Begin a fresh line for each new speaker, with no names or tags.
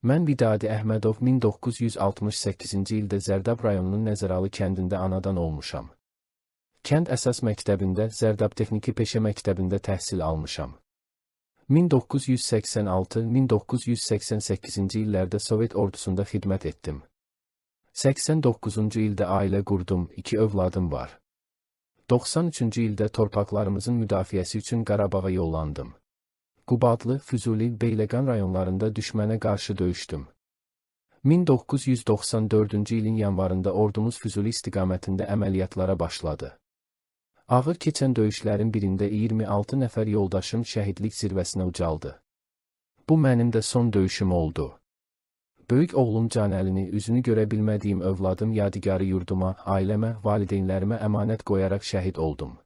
Mən Vidadi Əhmədov 1968-ci ildə Zərdab rayonunun Nəzəralı kəndində anadan olmuşam. Kənd əsas məktəbində, Zərdab Texniki Peşə Məktəbində təhsil almışam. 1986-1988-ci illərdə Sovet ordusunda xidmət etdim. 89-cu ildə ailə qurdum, 2 övladım var. 93-cü ildə torpaqlarımızın müdafiəsi üçün Qarabağa yollandım. Qubadlı, Füzuli, Beyləqan rayonlarında düşmənə qarşı döyüşdüm. 1994-cü ilin yanvarında ordumuz Füzuli istiqamətində əməliyyatlara başladı. Ağır keçən döyüşlərin birində 26 nəfər yoldaşım şəhidlik zirvəsinə ucaldı. Bu mənim də son döyüşüm oldu. Böyük oğlum Canəlini, üzünü görə bilmədiyim övladım Yadigarı yurduma, ailəmə, valideynlərimə əmanət qoyaraq şəhid oldum.